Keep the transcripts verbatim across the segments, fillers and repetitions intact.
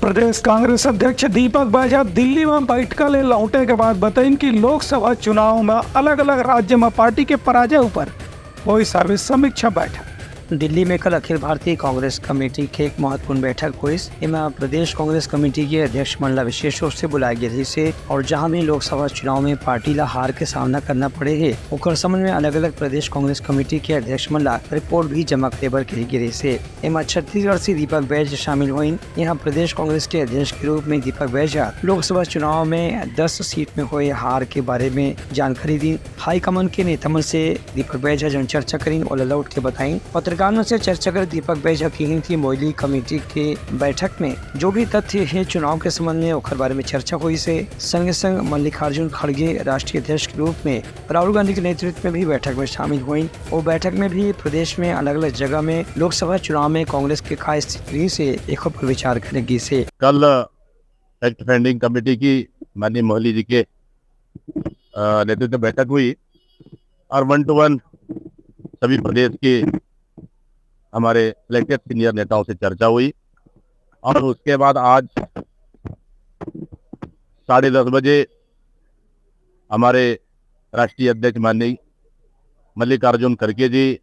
प्रदेश कांग्रेस अध्यक्ष दीपक बैज ह दिल्ली म बैठका ले लौटे के बाद बताइन कि लोकसभा चुनाव म अलग-अलग राज्य म पार्टी के पराजय ऊपर होइस हवे समीक्षा बैठक। दिल्ली में कल अखिल भारतीय कांग्रेस कमेटी के एक महत्वपूर्ण बैठक होइस। एमा प्रदेश कांग्रेस कमेटी के अध्यक्ष मन ला विशेष रूप से बुलाए गे रहिस हे और जहां भी लोकसभा चुनाव में पार्टी ला हार के सामना करना पड़े हे, ओकर संबंध में अलग-अलग प्रदेश कांग्रेस कमेटी के अध्यक्ष मन ला रिपोर्ट भी जमा करे बर कहे गे रहिस हे। एमा छत्तीसगढ़ से दीपक बैज शामिल होइन। यहाँ प्रदेश कांग्रेस के अध्यक्ष के रूप में दीपक बैज ह लोकसभा चुनाव में दस सीट में होए हार के बारे में जानकारी दीन। हाईकमान के नेता मन से दीपक बैज ह जौन चर्चा करीन, ओला लौट के बताइन। पत्रकार मन से चर्चा कर दीपक बैज ह किहिन कि मोइली कमेटी के बैठक में जो भी तथ्य हे चुनाव के संबंध में, ओकर बारे में चर्चा होइस हे। संगे संग मल्लिकार्जुन खड़गे, राष्ट्रीय अध्यक्ष के रूप में राहुल गांधी के नेतृत्व में भी बैठक में शामिल होइन। वो बैठक में भी प्रदेश में अलग-अलग जगह में लोकसभा चुनाव में कांग्रेस के का स्थिति रहिस हे, एखर पर विचार करे गिस हे। कल फैक्ट फाइंडिंग कमेटी की माननीय मोहली जी के, अ, नेतृत्व में बैठक हुई और वन टू वन सभी प्रदेश के हमारे सिलेक्टेड सीनियर नेताओं से चर्चा हुई और उसके बाद आज साढ़े दस बजे हमारे राष्ट्रीय अध्यक्ष माननीय मल्लिकार्जुन खड़गे जी,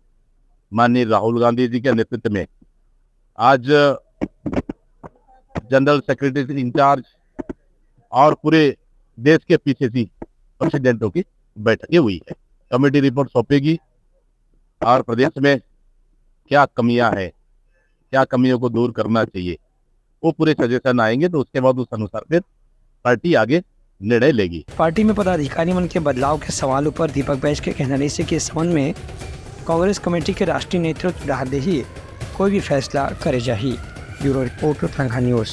माननीय राहुल गांधी जी के नेतृत्व में आज जनरल सेक्रेटरी इंचार्ज और पूरे देश के पीसीसी प्रेसिडेंटों की बैठकें हुई है। कमेटी रिपोर्ट सौंपेगी और प्रदेश में क्या कमियां हैं, क्या कमियों को दूर करना चाहिए, वो पूरे सजेशन आएंगे, तो उसके बाद उस अनुसार फिर पार्टी आगे निर्णय लेगी। पार्टी में पदाधिकारी मन के बदलाव के सवाल ऊपर दीपक बैज के कहना रहिस हे कि इस संबंध में कांग्रेस कमेटी के राष्ट्रीय नेतृत्व डहार ले ही कोई भी फैसला करे जाही। ब्यूरो रिपोर्ट, प्रंखा न्यूज़।